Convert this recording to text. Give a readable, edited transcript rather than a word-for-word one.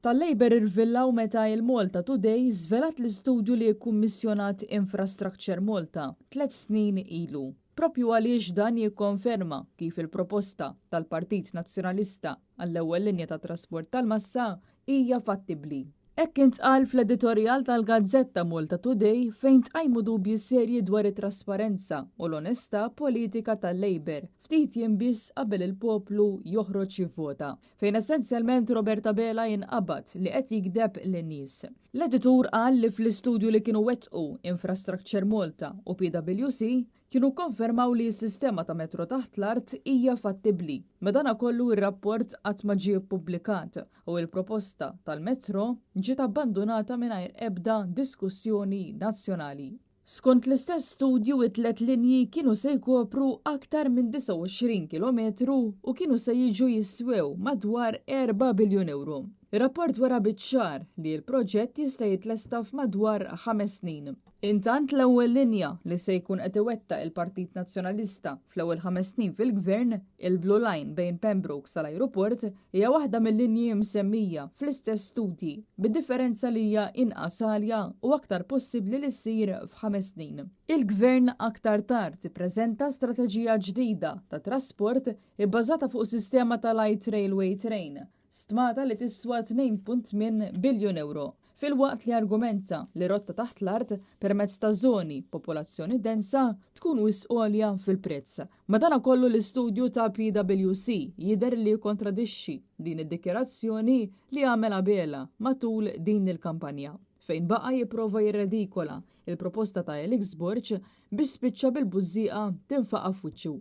Tal-Labour irvillaw meta il-Malta Today żvelat l-istudju li kkummissjonat Infrastructure Malta 3 snin ilu. Propju għaliex dan jikkonferma kif il-proposta tal-Partit Nazzjonalista għall-ewwel linja ta' trasport tal-massa hija fattibbli. Hekk intqal fl-editorjal tal-gazzetta Malta Today, fejn tqajmu dubji serji dwar it-trasparenza u l-onestà politika tal-Labour ftit jiem biss qabel il-poplu joħroġ jivvota, fejn essenzjalment Robert Abela jinqabad li qed jigdeb lin-nies. L-editur qal li fl-istudju li kienu wettqu Infrastructure Malta u PwC kienu konfermaw li s-sistema ta' metro taħt l-art hija fattibbli. Madanakollu ir-rapport qatt ma ġie ppubblikat u il-proposta tal-metro ġiet abbandonata mingħajr ebda diskussjoni nazzjonali. Skont l-istess studju, it-tlet linji kienu se jkopru aktar minn 29 kilometru u kienu se jiġu jiswew madwar 4 biljun euro. Ir-rapport wera biċ-ċar li l-proġett jista' jitlesta f'madwar 5 snin. Intant, l-ewwel linja li se jkun qed iwettaq il-Partit Nazzjonalista fl-ewwel 5 snin fil-gvern, il-Blue Line bejn Pembroke sal-ajruport, hija waħda mill-linji msemmija fl-istess studji, bid-differenza li hija inqas għalja u aktar possibbli li ssir f'5 snin. Il-gvern aktar tard ippreżenta strateġija ġdida ta' trasport ibbażata fuq sistema ta' light railway train stmata li tiswa 2.8 biljun euro, filwaqt li argumenta li rotta taħt l-art permezz ta' zoni popolazzjoni densa tkun wisq għolja fil-prezz. Madanakollu l-istudju ta' PwC jidher li kontradixxi din id-dikjarazzjoni li għamel Abela matul din il-kampanja, fejn baqa jipprova jirredikola il-proposta ta' Alex Borg biex spiċċa bil-bużżieqa tinfaqa' f'wiċċu.